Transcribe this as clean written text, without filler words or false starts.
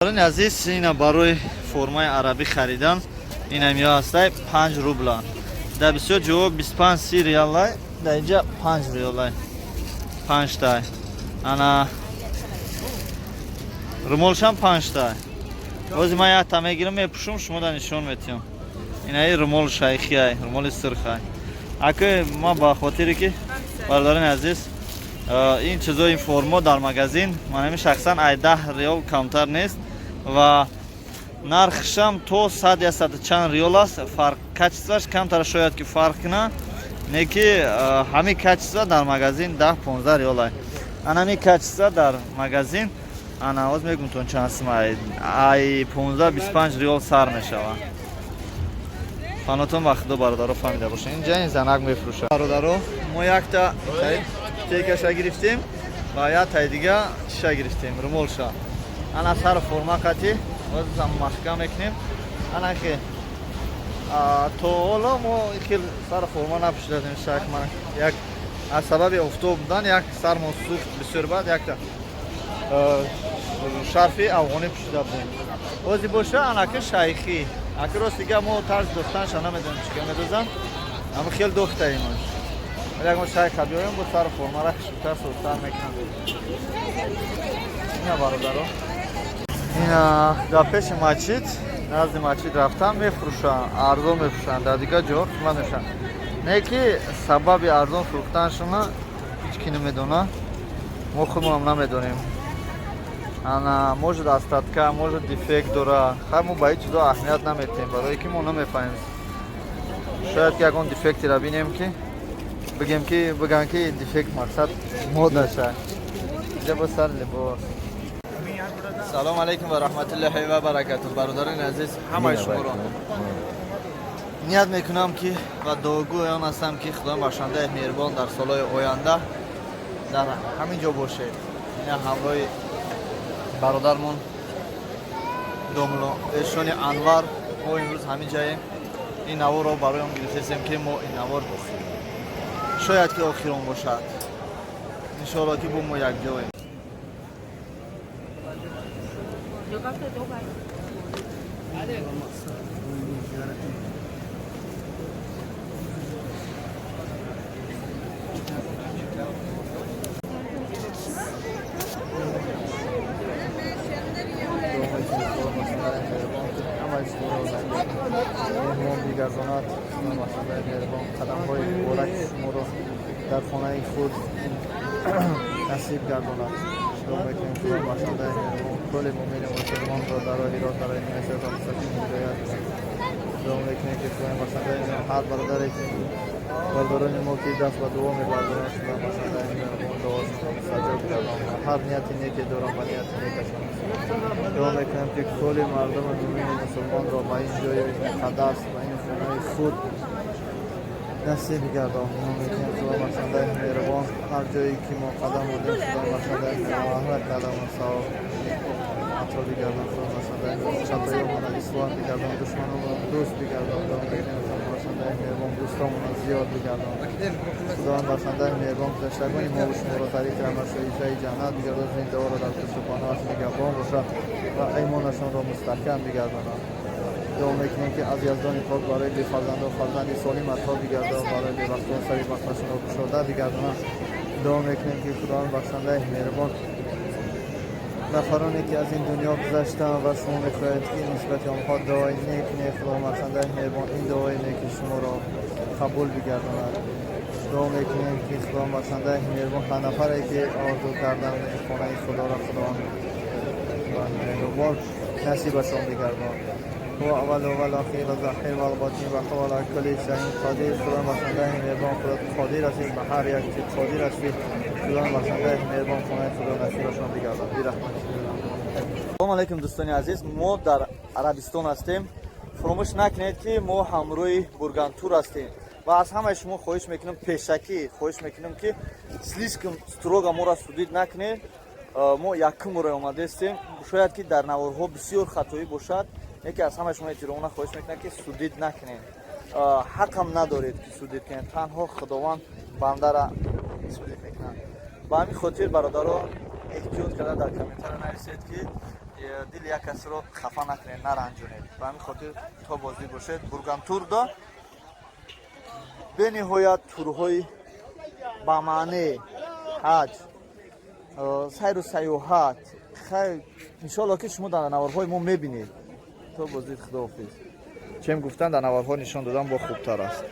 Бародарони азиз, ина барои формаи арабӣ харидан инам ё ҳастай, 5 рубла. Дар бисёр ҷо 25-30 реалай, дар инҷа 5 реалай. 5 тай. Ана румолшам 5 тай. Ҳозир ман якта мегирам, мепӯшум, шумо да нишон метиҳам. Инаи румол шайхиай, румоли сирхай. Ака, ман ба хотире ки, бародарони азиз, ин чизо, ин формо дар магазин ман ҳамин шахсан ай 10 реал камтар нест ва нархшам то 100 я сад чанд реал аст. Фарқ качествоаш камтар шояд ки фарқ кунад, не ки ҳамин качество дар магазин 10-15 реал ай. Ана ҳамин качество дар магазин, ана ҳоз мегумтон чанд сум, ай 15-25 реал сар мешавад. Панотон ба худо, бародаро, фаҳмида бошед. Инҷа ин занак мефурӯшад. Бародаро, мо якта текаша гирифтем ва як тай дига чиша гирифтем, румолша. Ана сару форма қати ҳозир маҳкам мекунем. Ана ки то ҳоло мо хел сару форма напӯшидадем. Шак ман як аз сабаби офтоб будан як сармон сӯхт бисёр, баъд якта шарфи афғонӣ пӯшида будем. Ҳозир боша, анаки шайхӣ. Аки рост дига мо тарзи дохтанша намедонем, чӣ кор медозанд, ама хел дохтаимаш. Як мо шайха биёем, бо сару формара хушбтар созтар мекунам. Ина, бародаро, ина дар пеши масҷид, назди масҷид рафтан, мефурӯшанд, арзон мефурӯшанд, дар дигар ҷоҳо қимат мефурӯшанд. Не ки сабаби арзон фурӯхтаншона ҳеҷ ки намедонад, мо худмонам намедонем. Ана может, остатка, может, дефект дора. Хай, мо ба ҳеҷ чизо аҳамият наметиҳем, барое ки мо намефаҳмем. Шояд ки ягон дефектеро бинем, ки бигем, ки биган ки дефект, мақсад модаша. Инҷа бо сар либос. Салом алейкум ва раҳматуллоҳи ва баракату, бародарони азиз, ҳамаи шуморо ният мекунам ки ва дуогӯи он ҳастам, ки Худои бахшандаи меҳрубон дар солҳои оянда дар ҳамин ҷо бошед. Ина ҳамроҳи бародармон домло Эшони Анвар мо имрӯз ҳамин ҷаем. Ин наворро барои он гирифтесем, ки мо ин навор шояд ки охирон бошад. Иншоалло, ки бо мо якҷоем. Меҳмон бигардонад. Бахшандаи меҳрубон қадамҳои мубораки шуморо дар хонаи худ насиб гардонад. Дуо мекунем, Худо бахшандаи меҳрубон кулли муъмину мусулмонро дар роҳи рост, дар роҳи сироти мустақим ҳидоят кунад. Дуо мекунем, ки Худои бахшандаи меҳрубон ҳар бародаре ки бародарони мо ки даст ба дуо мебардоранд, Худои бахшандаи меҳрубон дуошонро мустаҷоб гардонад. Ҳар нияти неке дорам, ба нияти некашон. Дуо мекунем, ки кулли мардуми муъмину мусулмонро ба ин ҷои муқаддас, ба ин хонаи худ насиб гардон. Дуо мекунем, Худо бахшандаи меҳрубон ҳар ҷое ки мо қадам будем, Худо бахшандаи меҳрубон ҳар қадамон савоб ато бигардон. Худо бахшандаи меҳрубон хатоёмонро ислоҳ бигардон, душманонро дӯст бигардон. Дуо мекунем, Худо бахшандаи меҳрубон дӯстонмонро зиёд бигардон. Худованд бахшандаи меҳрубон гузаштагони мо шуморо тариқи раҳматшоифаи ҷаннат бигардон, зиндаҳоро дар пушту паноҳаш нигаҳбон бошад ва имонашонро мустаҳкам бигардонад. Дуо мекунем, ки аз Яздони пок барои бефарзандон фарзанди солим ато бигардонад, барои бебахтон сари бахташонро кушода бигардонад. Дуо мекунем, ки Худованд бахшандаи меҳрубон нафароне ки аз ин дунё гузаштанд ва шумо мехоҳед, ки нисбати онҳо дуои нек кунед, Худованд бахшандаи меҳрубон ин дуои неки шуморо қабул бигардонад. Дуо мекунем, ки Худованд бахшандаи меҳрубон ҳар нафаре ки орзу карданд ин хонаи Худоро, Худованд меҳрубон насибашон бигардон. هو اول و الاخیر و ظاهر و الباطن و هو على كل شيء قدیر. خدا بخشنده مهربان، خدا قادر هستی، به هر یک چیز قادر هستی. خدا بخشنده مهربان خانه خدا نصیبشان بگردان برحمت. Салом алейкум, дӯстони азиз, мо дар Арабистон ҳастем. Фуромӯш накунед, ки мо ҳамроҳи Бургантур ҳастем ва аз ҳамаи шумо хоҳиш мекунам, пешакӣ хоҳиш мекунам, ки слишком строго моро судить накунед. Мо якум бора омадаистем, шояд ки дар наворҳо бисёр хатоӣ бошад. Яке аз ҳамаи шумо эҳтиромона хоҳиш мекунам, ки судить накунед. Ҳақам надоред, ки судить кунед, танҳо Худованд бандара судить мекунад. Ба ҳамин хотир, бародаро, эҳтиёт карда дар комментария нависед, ки Дили як касро хафа накунед, наранҷонед. Ба ҳамин хотир то боздид бошед. Бургантур до бениҳоят турҳои ба маъне ҳаҷ, сайру саёҳат. Хайр, иншоалло, ки шумо дар наворҳои мо мебинед. То боздид, худоҳофиз. Чем гуфтан, дар наворҳо нишон додан бо хубтар аст.